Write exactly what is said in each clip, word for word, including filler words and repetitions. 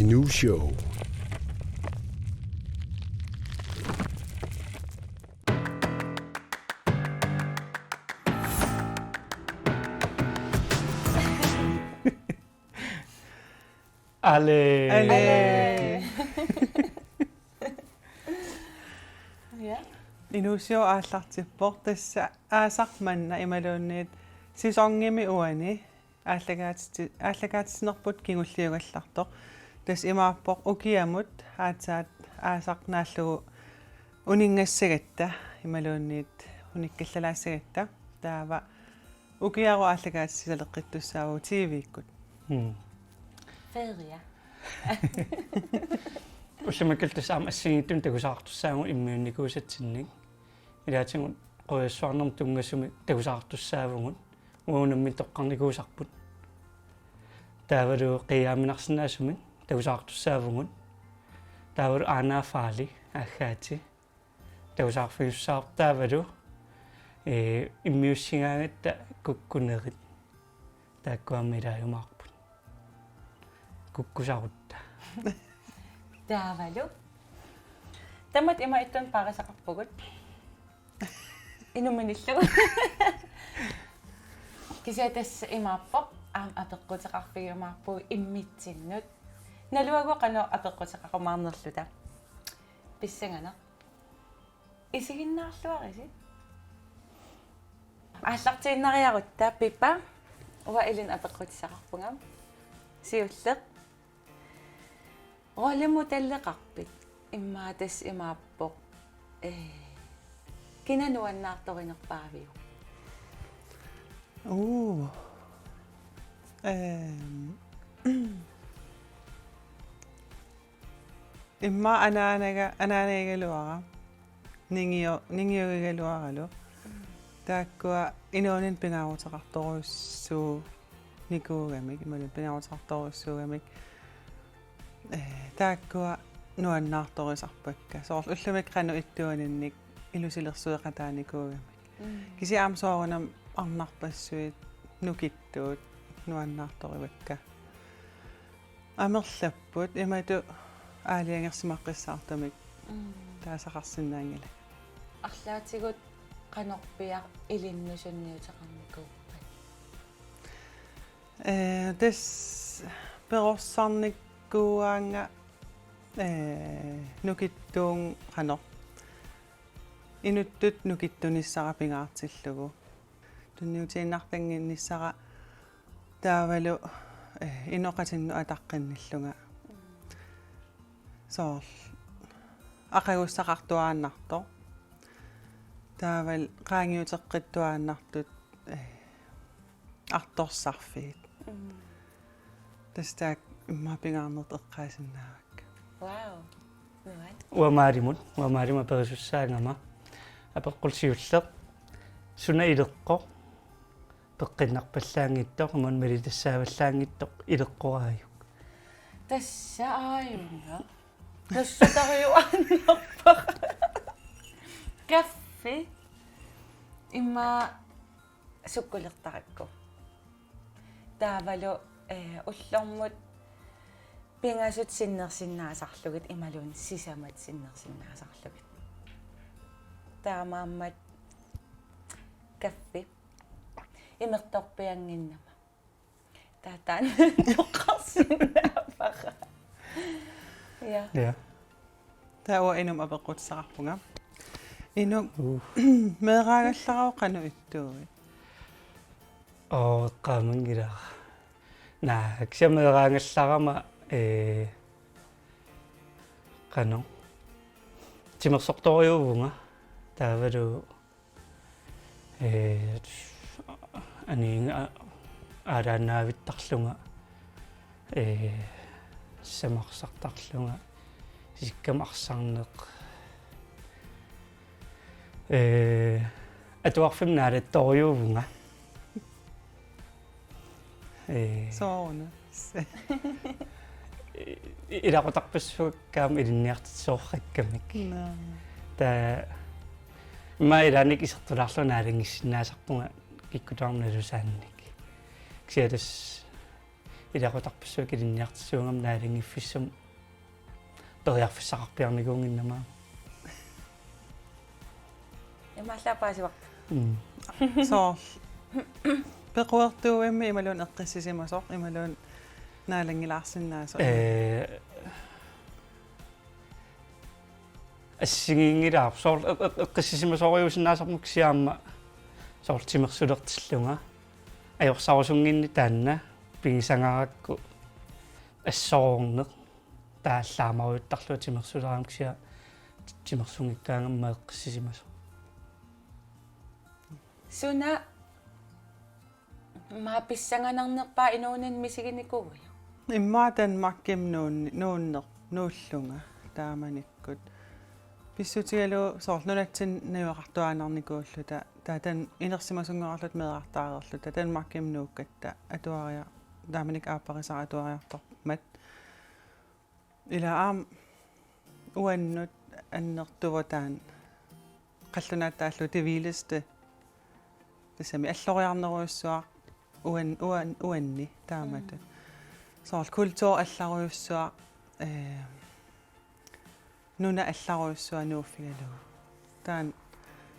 Inuu Show. Ale. Ale. Ja. Inuu Show aallartippoq, tassa aasaq manna imaluunniit sæsonimi uani aallakaatiti-, aallakaatitsinerput kingulliugallartoq. Tassa imaappoq ukiamut aatsaat aasaq naallugu uninngassagatta imaluunniit unikkallaalaassagatta. Taava ukiaru aallakaatitsisaleqqittussaavugut T V-kkut. Mm. Ferie. Ullumikkut tassa aamma assigiinngitsunik takusaqartussaavugut immiunnikuusatsinnik. Ilaatigut qujassuarnermut tunngasumik takusaqartussaavugut. Uagut nammineq toqqarnikuusarput. Taavalu qiiaaminarsinnaasumik takusaqartussaavugut. Taavalu Aana Faali Aaggaati takusaqarfigisussaavoq, taavalu, ee, immiussigaangatta kukkunerit. Taakku aamma ilaajumaarput. Kukkusarutta. Taavalu. Tamatta ima ittunik paarisaqarpugut. Inuminillu. Kisianni tassa imaappoq aamma apeqquteqarfigiumaarpugut immitsinnut. Naluara qanoq apeqquteqarumaarnerluta. Pissanganaq. Isiginnaarluarisi. Aallartiinnariarutta, Pippa. Uanga ilinnut apeqqutissaqarpunga. Siulleq. Rollemodelleqarpit? Immaqa tassa imaappoq. Ee, kina nuannaartorinerpaaviuk? Uu. Ehm. Immaqa anaanaga-, anaanagigaluara. Ningio-, ningiugigaluaralu. Taakkua inuuninni pingaaruteqartorujussuunikuugamik, imaluunniit pingaaruteqartorujussuugamik. Ee, taakkua nuannaartorisarpakka. Soorlu ullumikkut qanoq ittuuninnik ilusilersueqataanikuugamik. Mm. Kisianni aamma soorunami arnarpassuit nukittuut nuannaartorivakka. Amerlapput imatut aalajangersimaqqissaartumik. Mm. Taasaqarsinnaanngilanga. Arlaatigut qanorpiaq ilinnut sunniuteqarnikuuppat? Ee, tassa perorsarnikuugaannga, ee, nukittuunnga qanoq. Inuttut nukittunissara pingaartillugu. Tunniutiinnartannginnissara taavalu, ee, inoqatinnut ataqqinnillunga. Soorlu aqagussaqartuaannartoq. Taavalu qaangiuteqqittuaannartut, ee, artorsarfiit. Mm. Tassa taakku immaqa pingaarnertut eqqaasinnaavakka. Wow. Nuann. Uanga Maalimut, uanga Maalimut aperisussaagama. Apeqqut siulleq. Suna ileqqoq? Peqqinnarpallaanngitsoq, imaluunniit malitassaavallaanngitsoq ileqqoraajuk? Tassa aajuna. Nassutariuaannarpara. Kaffi. Immaqa sukkulertarakku. Taavalu, ee, ullormut pingasut sinnersinnaasarlugit imaluunniit sisamat sinnersinnaasarlugit. Taamaammat kaffi. Imertorpiannginnama. Taava taanna toqqarsinnaavara. Ja. Ja. Taava uanga Inumut apeqqutissaqarpunga. Inuk, uh, meeraagallarava qanoq ittuuvit? Oo, eqqaamanngilara. Naa, kisianni meeraagallarama, ee, qanoq. Timersortorujuuvunga. Taavalu ee, aniinga a-, aalaannaavittarlunga, ee, sisamarsartarlunga, isikkama arsarneq. Ee, atuarfimmi naalattorujuuvunga. Ee. Sooruna? I-, i-, ilaqutarpassuakka aamma ilinniartitsisoorrakkamik. Naa. Taava immaqa ilaannik isertulaarlunga naalanngissinnaasarpunga kikkut tamarmik nalusaannik. Kisianni tassa Ilaqutarpassuit ilinniartissuunngam naalanngiffissamut periarfissaqarpiarnikuunnginnama. Imaallaat paasivarput. Mm. Soorlu. Pequertuuimmi imaluunniit eqqissisimasoq, imaluunniit naalanngilaarsinnaasoq. Ee, assigiinngilaarpoq soorlu eq-, eq-, eqqissisimasorujuusinnaasarmat kisianni aamma soorlu timersulertillunga. Ajorsarusunnginni taanna pigisangaarakku assoruunneq. Taava allaamarujuttarlunga timersulerama kisianni timersunngikkaangama eqqissisimasoq. Suna immaqa pissanganarnerpaaq inuuninni misiginikuuiuk? Immaqa Danmarkimi nuunni-, nuunner-, nuullunga taamanikkut. Pissutigalugu soorlu nunatsinni najugaqartuaannarnikuulluta, taava taanna inersimasunngorluta meerartaareerluta, Danmarkimi nuukkatta atuaria-, taamanikkut aapparisara atuariartormat. Ila aamma uannut annertuvoq taanna. Qallunaatut taallugu det vildeste. Tassami alloriarnerujussuaq uan-, uan-, uanni taamatut. Mm. Soorlu kultur allarujussuaq, ee, nuna allarujussuaq nuuffigalugu. Taanna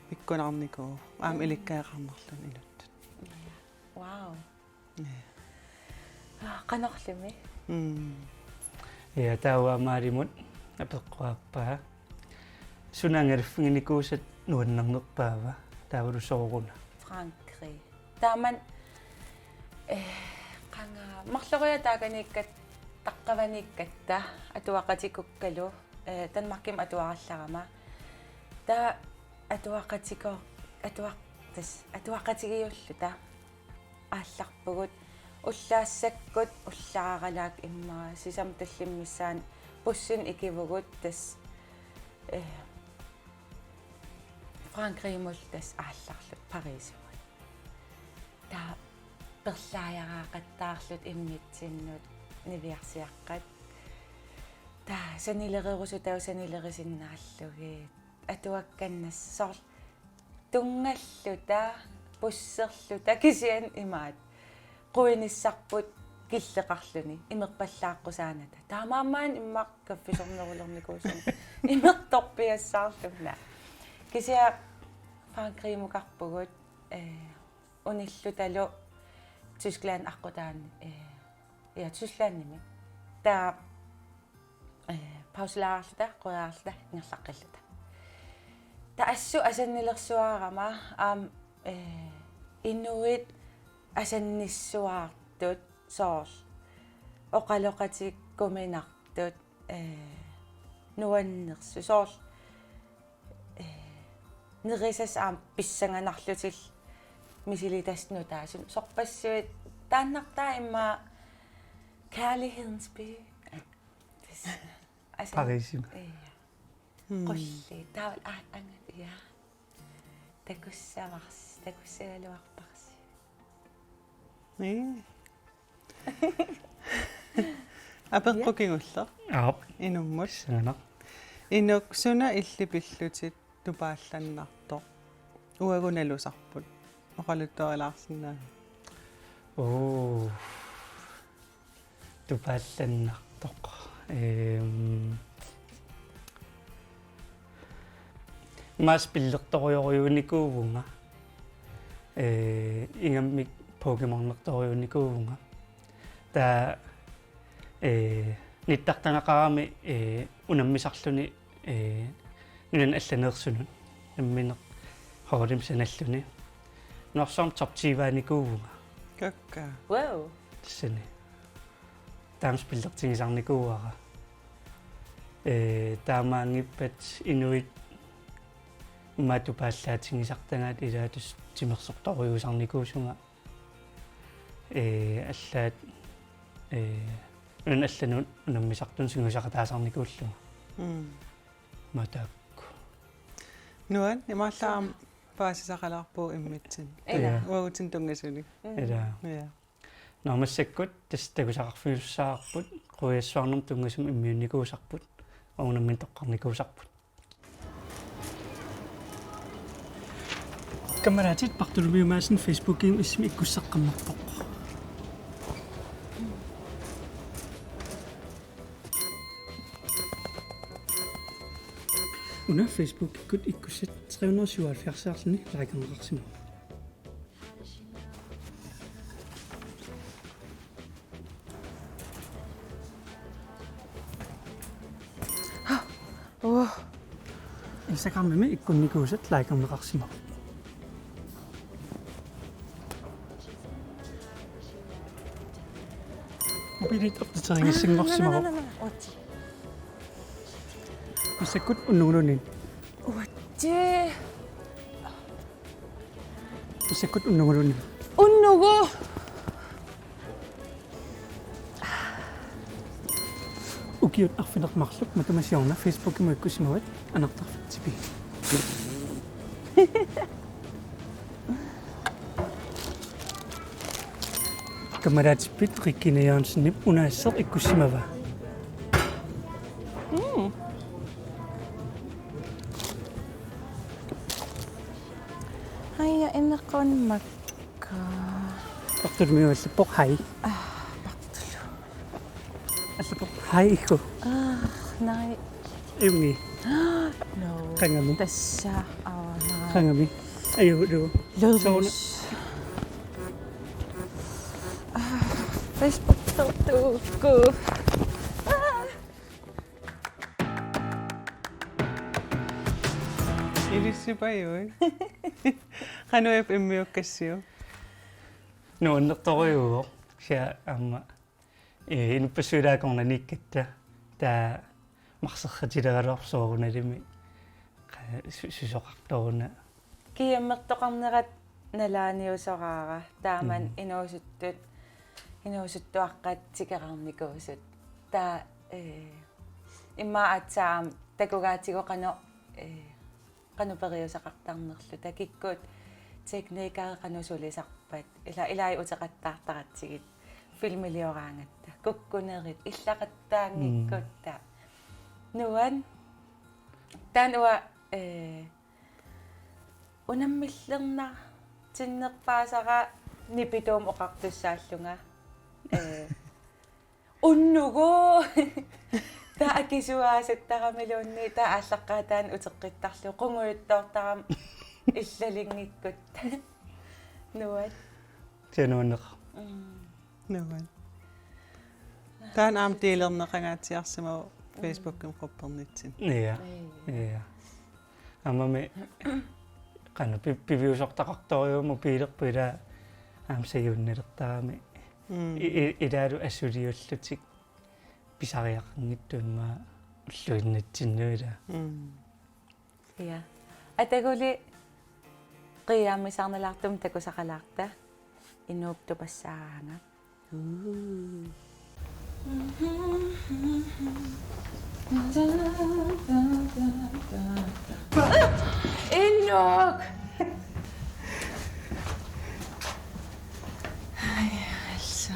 pikkunarnikuuvoq. Aamma Mm. ilikkagaqarnerluni inuttut. Wow. Ee. Aa, qanorlumi? Mm. Ja, taava Maalimut apeqquaappaa. Suna angalaffiginikuusat nuannernerpaava? Taavalu sooruna? Frankrig. Taamani, eh, qanga-, marloriataakaniikkat-, taqqavaniikkatta atuaqatikukkalu, eh, Danmarkimi atuarallarama. Taava atuaqatiko-, atuaq-, tassa, atuaqatigiulluta aallarpugut, ullaassakkut ullaaralaaq immaqa sisamat tallimat missaanni bussini ikivugut tassa, eh, Frankrigimullu tassa aallarluta Parisimut. Taava perlaajaraaqattaarluta immitsinnut niviarsiaqqat. Taava sanilereerusutavut sanilereersinnaallugit. Atuakkannassaq soorlu tunngalluta, busserluta, kisianni imaattoq. Quinissarput killeqarluni, imerpallaaqqusaanata. Taamaammat immaqa kaffisornerulernikuusunga. Imertorpiassaarlunga. Kisianni Frankrigimukarpugut, eh, unillutalu Tyskland aqqutaani, eh, ja, Tysklandimi. Taava eh, pauselaarluta, qujaraarluta, ingerlaqqilluta. Taava assut asannilersuarama, aamma, eh, inuit asannissuartut soorlu oqaloqatikkuminartut, eh, nuannersut soorlu, eh, nerisassat aamma pissanganarlutillu misilitassat nutaasut. Sorpassuit taannartaa immaqa Kærlighedens by. Tassa. Asan-, Parisimi. Ja. Hmm. Qulliit. Taavalu aa, angut, ja. Takussavarsi, takussagaluarparsi. Ee. Apeqqut kingulleq. Aap. Inummut. Sanganaq. Inuk, suna illit pillutit tupaallannartoq? Uagut nalusarput. Oqaluttuarilaarsinnaagit. Uu. Tupaallannartoq. Ehm. Maas pillertorujorujuunikuuvunga. Ee, ingammik Pokémonertorujuunikuuvunga. Taava, ee, nittartagaqarami, ee, unammisarluni, ee, nunani allaneersunut. Nammineq holdimi sanalluni. Nunarsuarmi top tyve-nikuuvunga. Kakka. Wow. Tassani. Taama spillertigisarnikuuara. Ee, taamaanngippat inuit immaqa tupaallaatigisartagaat ilaatigut timersortorujuusarnikuusunga. Ee, allaat, ee, nunani allanut unammisartunut sungiusaqataasarnikuullunga. Mm. Mataakku. Nuann', imaallaat aamma paasisaqalaarpugut immitsinnut. Ilaa. Uagutsinnut tunngasunik. Mm. Ilaa. Ja. Nå, massakkut tassa takusaqarfigisassarput, quiassuarnermut tunngasumik immiunnikuusarput, unammineq toqqarnikuusarput. Kammalaatit, Bartholomew Madsen Facebookikkut isimi ikkussaqqammerpoq. Una Facebookikkut ikkussat tre hundrede syvoghalvfjerds likerneqarsimavoq. Oh. Instagramimi ikkunnikuusat likerneqarsimavoq. Mobilit opdaterigissanngorsimavoq. Massakkut unnuguluunniit. Uatsi. Massakkut unnuguluunniit. Unnugu. Ukiut arfineq-marluk matuma siorna Facebookimi ikkussimavat anartarfik tipi. Kammalaatippit Regine Jørgensenip una asseq ikkussimavaa. Mm. Haja, inequnmak. Ka- Partulumi allappoq hai. Ah, partulu. Allappoq hai ikku. Ah, nej. Ajunngilaq. No. Qangami. Tassa. Ah, nej. Qangami. Ajuulluni. Lødløs. Soorlu. Ah, Facebook tortuukku. Ah. Ilissipajuit. Qanoq F M-iukkassiuk? Nuannertorujuuvoq. Kisianni aamma, eh, inuppassuit ilaakornaniikkatta. Taava marserratileralorsoorunalimi. Qa-, su-, susoqartoruna. Kiammertoqarnerat nalaaniusoraara. Taamani Mm. inuusuttut, inuusuttuaqqat tikeraarnikuusut. Taava, eh, immaqa aatsaat takugaatigut qanoq, eh, qanoq periuseqartarnerluta, kikkut teknikeri qanoq sulisarpat, ila, ilai uteqattaartaratsigit filmilioraangatta, kukkunerit illaqattaanngikkutta. Mm. Nuann-, taanna uanga, eh, unammillernaartinnerpaasara nipituumik oqartussaallunga. Eh, Unnugu! Taava akisuaasattaramiluunniit, taava aallaqqaataani uteqqittarlugu, qungujuttoortarami illalinngikkuttaaq. Nuann-. Kisianni nuanneq. Mm. Nuann-. Taanna aamma delerneqangaatsiarsimavoq Facebookimi quppernitsinni. Ja. Ja. Ja. Aammami qanoq pi-, piviusortaqartorujuuvoq mobiilerput ilaa aamma sajuunnalertarami. Mm. I-, i-, ilaalu assuliullutik pisariaqanngitsut immaqa ulluinnatsinni ilaa. Mm. Ja. Ataguli qiiaammisaarnalaartumik takusaqalaarta. Inuup tupassaaraangama. Inuk! Ai, altså.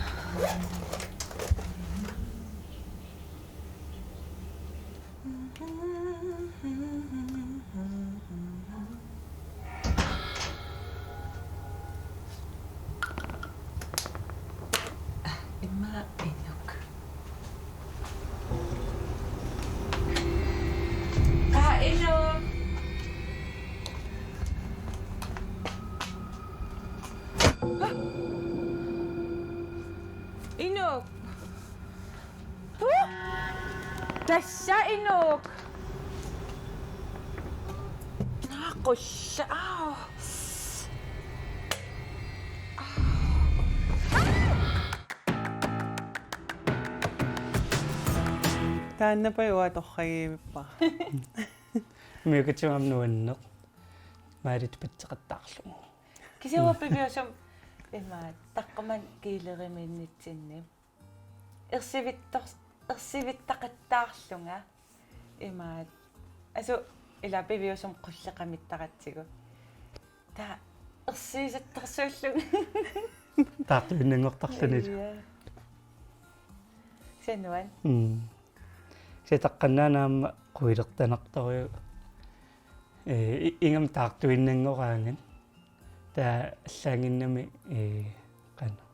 Immaqa Inuk. Qaa Inuk. Inuk. Huh? Tassa Inuk. Naa, qussa. Aa. Taannapa uanga torragivippara. Miukatsimam nuanneq. Maalit patseqattaarlugu. Kisianni piviusumik imaattoq taqqamani kiilerimiinnitsinni. Ersivittor-, ersivittaqattaarlunga imaattoq. Asu ila piviusumik qulleqamittaratsigu. Taava ersiisattorsuullunga. Taartuinnanngortarluni. Ja. Kisianni nuann-. Mm. Kisianni taqqannaana aamma quilertanartorujuk. Ee, i-, ingammik taartuinnanngoraangat. Taava allaanngimmat, ee, qanoq.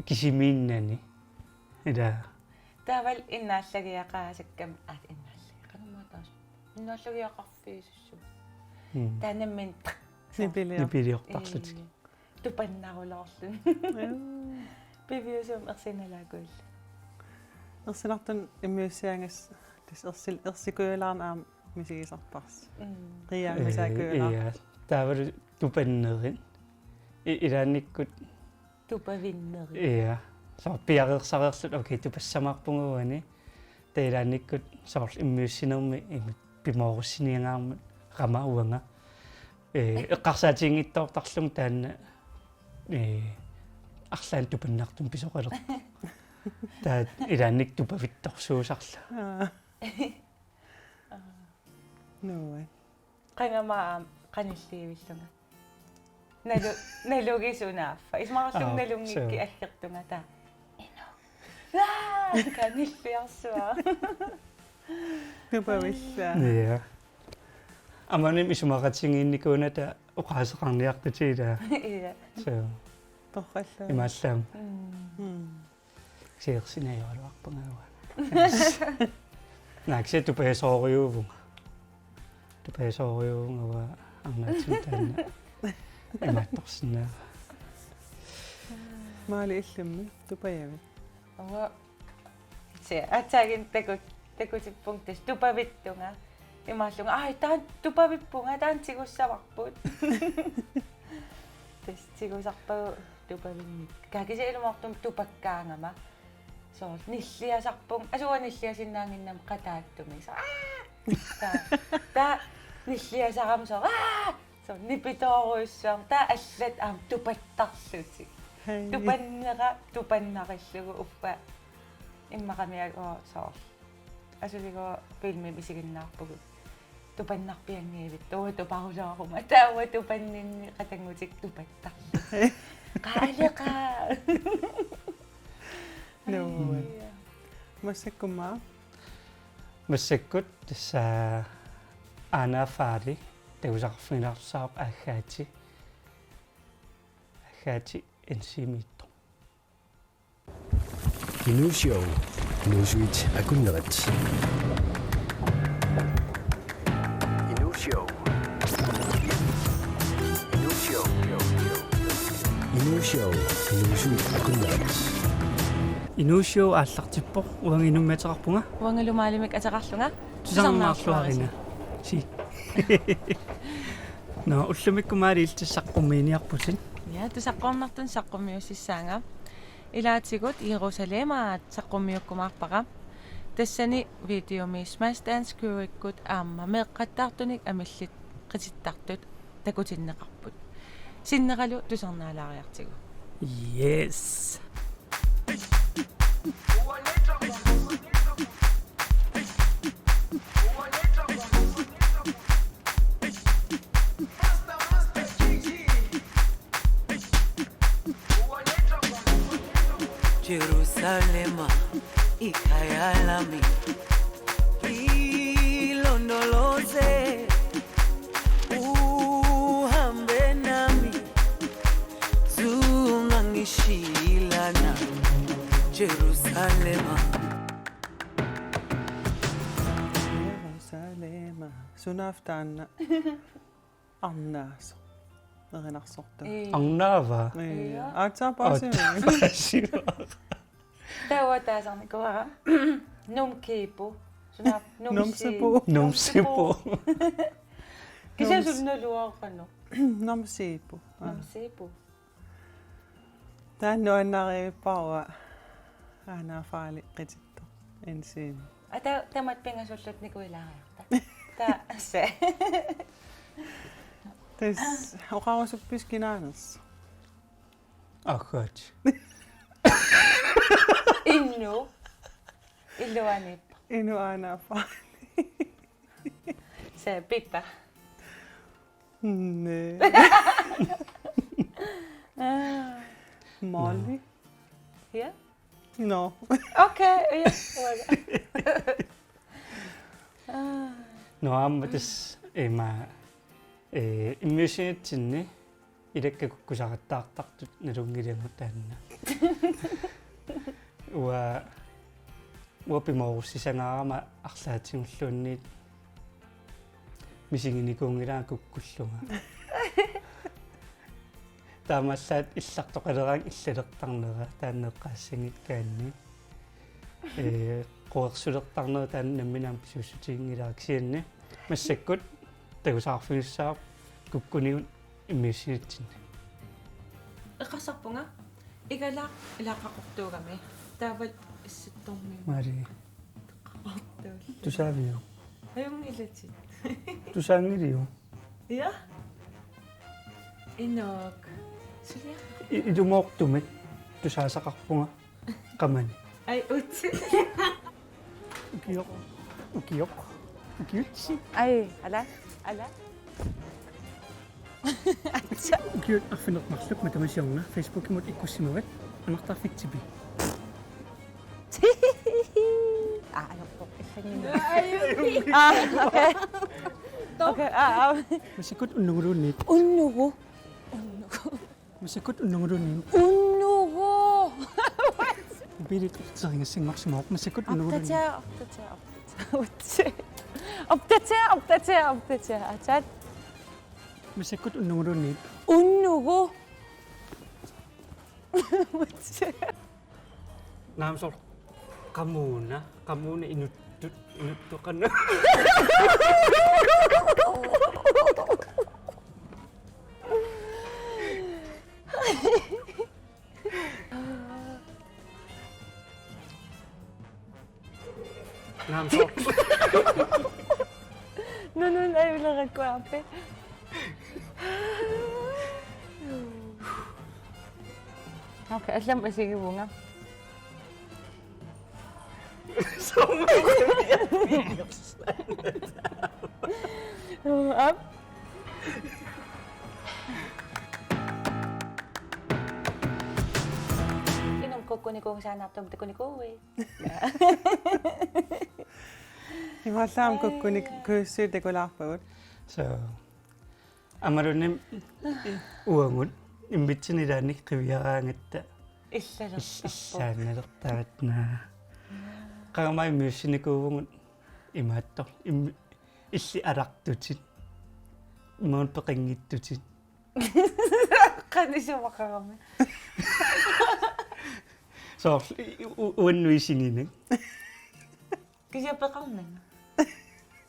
Kisimiinnani. Ila. Taavalu innaallagiaqaasakkami, aa, innaallagiaqaasakkami taas. Nunarsuaq iluaqarfiusussuu. Mm. Taanna nammineq. Nipilior-. Nipiliortarlutik. Ii. Tupannarulaarluni. Aa. Piviusumik ersinalaakuillu. Ersinartun immiussiagas tassa ersil-, ersikujuulaarneq aamma misigisarparsi. Mm. Qiaammisaakujulaar-. Ee, ja. Taavalu tupannerit. I-, ilaannikkut. Tupavinnerit. Ja. Soorlu piareersareersut, okay, tupassamaarpunga uani. Taava ilaannikkut soorlu immiussinermi imit pimoorussiniangaarmat qama uanga. Ee, eqqarsaatiginngitsoortarlunga taanna, ee, arlaannik tupannartumik pisoqalerpoq. Taava ilaannikkut tupavittorsuusarlunga. Aa. Nuann'. Qangami aamma qanillivillunga. Nalu-, nalugisunnaaffa. Isumaqarlunga. Aa, nalunngikkit suu. Aggertunga taava. Inu. Aa, qanilliarsuaq. Tupavillunga. Ja. Aamma isumaqatigiinnikuunata oqaaseqarniartutit ilaa. Ja. Suu. Torrallaa. Imaallaat. Mm. Mm. Siorsinaajualuarpunga uanga. Naak, kisianni tupasoorujuuvunga. Tupasoorujuuvunga uanga arnaatigut taanna. Imaattorsinnaavara. Maali, illimmi tupajavit? Uanga. Se, aatsaannguaq taku-, takutippunga tassa tupavittunga. Imaallunga, ai, taanna tupavippunga, taanna tigussavarput. Tassa tigusarpagut tupavinnik. Kisianni ilumoortumik tupakkaangama. Soorlu nilliasarpunga, asuga nilliasinnaannginnama qataattumik. Soorlu, aa! Taava, taava nilliasarama soorlu, aa! Soorlu nipitoorujussuarmik. Taava allat aamma tupattarlutik. Hej. Tupannera, tupannarillugu uffa. Immaqami aamma soorlu. Asuligo filmimi isiginnaarpugut. Tupannarpianngivittoq, tuparusooruma. Taava tupanninni qatanngutikka tupattarlutik. Qaaleqa. Nuann'. Ai. Massakkut aamma? Massakkut tassa Aana Faali, tagusaqarfigilaartussaavoq Aaggaati. Aaggaati N C-miittoq. Inuushow, inuusuit akunnerat. Inuushow. Inuushow. Inuushow, inuusuit akunnerat. Inuushow aallartippoq, uanga Inummik ateqarpunga. Uangalu Maalimik ateqarlunga. Tusarnaarluarina. Tusarnaarluarisi. Si. Nå, ullumikkut Maali illit saqqummiiniarputit. Ja, tusaqquarnartunik saqqummiussissaanga. Ilaatigut Jerusalemaat saqqummiukkumaarpara. Tassani videomi Smash Dance Crew-ikkut aamma meeqqattaartunik amillit qitittartut takutinneqarput. Sinneralu tusarnaalaariartigu. Yes. Jerusalema, ikhaya lami, ilondoloze, uhambe nami, zungangishilana, Jerusalema. Jerusalema. Sunaaffa taanna? Arnaasoq. Erinarsortaq. Ee. Arnaava? Ee. Ee. Aatsaat paasivara. Aatsaat paasivara. Taava taasarnikuuara. Numkipu. Sunaaffa? Numsi-, Numsipu. Numsipu. Numsipu. Kisianni Nums-, suna naluara qanoq? Numsipu. Aa. Numsipu. Taanna nuannarivippara Aana Faali qitittoq N C-mi. Aa, taava tamatta pingasulluta nikuilaariarta. Taava assa. Tassa oqarusuppisi kinaanersoq? Aaggaat. Inuk. Iluaniippoq. Inuk Aana Faali. Assa, Pippa. Næ. Aa. Molly? Ja? Nå. Okay, ja. Aa. Nå, aamma tassa ima, ee, immiussineratsinni ilakka kukkusaqattaartartut nalunngilagut taanna. Uanga, uanga pimoorussisangaarama arlaatigulluunniit Misiginikuunngilara kukkullunga. Taamaallaat illartoqaleraangat illalertarnera taanna eqqaassanngikkaanni. Ee, quersulertarnera taanna nammineq aamma pisuussutiginngilara kisianni. Massakkut takusaqarfigissavarput kukkunigut immiussinitsinni. Eqqarsarpunga igalaaq ilaqaqortuugami. Taavalu issittormi. Mari. Qaqortuul. Tusaaviuk? Ajunngilaq. Tusaanngiliuk? Ja. Inuk. Suliaq. I-, ilumoortumik tusaasaqarpunga qamani. Ai, utsi. Ukioq. Ukioq. Ukiutsi. Ai, ala. Ala. Atsa. Ukiut arfineq-marluk matuma siorna Facebookimut ikkussimavat anartarfik tipi. Ah, ajorpoq. Illannginnami. Ah, okay. Okay, ah, ah. Massakkut unnuguluunniit. Unnugu. Unnugu. Massakkut unnuguluunniit. Unnugu. Mobilit utertingassanngorsimavoq. Massakkut unnuguluunniit. Opdater, opdater, opdater. Opdater, opdater, opdater. Atat. Massakkut unnuguluunniit. Unnugu. Naamsor qamuuna, qamuuna inuttut, inuttut qanoq. Naamsor. Nunun ajulerakkuarpi. Okay, allamik isigivunga. Aap. Inuk kukkunikuunngisaannartumik takunikuuit? Imaallaat aamma kukkunik-, kujussuit takulaarpagut. So, aammaluunniit uagut immitsinnut ilaanni qiviaraangatta ill-, ill-, illaannalertaratta. Qanga immiussinikuuvugut imaattoq. Im-, illit alartutit. Imaluunniit peqanngitsutit. Qanoq isumaqarami. Soorlu u-, u-, uannut isigineq. Kisianni peqarnanga.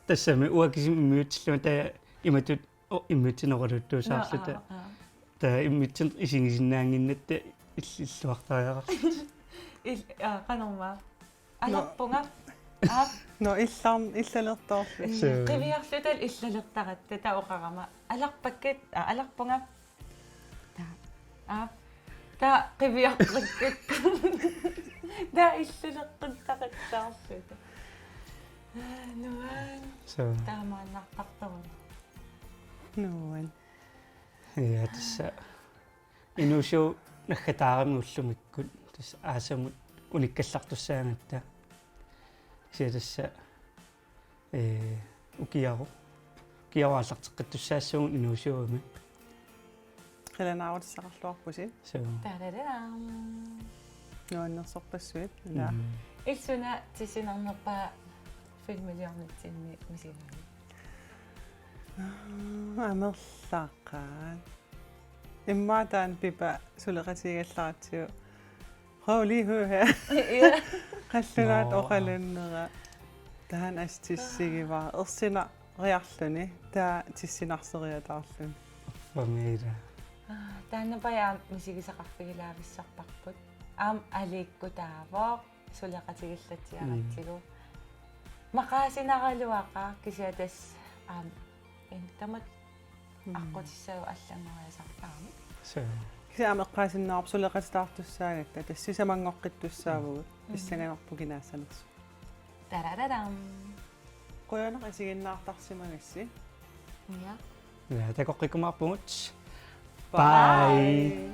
Tassami uanga kisimi immiussillunga taava imatut, o, immiussineq oqaluttuusaarluta. Naa, aa, aa. Taava immiussineq isigisinnaannginnatta ill-, illuartariaqarluta. Il-, aa, qanormaa. Alarpunga. Aap. Nå, illarn-, illalertoorluni. Suu. Qiviarluta illalertaratta taava oqarama. Alarpakkit, aa, alarpunga. Taava. Aap. Taava qiviarpakkit. Taava illaleqqittaqattaarluta. Aa, nuan. Suu. Taamaannartartoruna. Nuan. Ja, tassa. Inuusuup naggataarami ullumikkut tassa aasamut unikkallartussaagatta. Kisianni tassa, ee, ukiaru-, ukiaru aallarteqqittussaassaagut inuusuugami. Qilanaarutissaqarluarpusi. Suu. Tadadam. Nuannersorpassuit. Ila. Mm. Illit suna tissinarnerpa filmiliornitsinni misigaajuk? Amerlaqaat. Immaqa taanna Pippa suleqatigalaratsigu. Prøv lige at høre her. Ja. Qallunaat Nå. Oqalunnera. Taanna assut tissigivara. Ersinariarluni. Taava tissinarseriataarluni. Familia. Aa, taanna paja aamma misigisaqarfigilaavissarparput. Aamma aliikkutaavoq. Suleqatigillatsiaratsigu. Mm. Maqaasinaraluaqaaq kisianni tassa aamma en tamat Mm. Aqqutissagu allanngoriasartarami. Suu. Kisianni aamma eqqaasinnaavoq suleqatitaartussaagatta, tassa sisamanngoqqittussaavugut, mm, pissanganarpoq kinaassanersoq. Tarararam. Qujanaq isiginnaartarsimagassi. Ja. Ja, takoqqikkumaarpugut. Bye. Bye.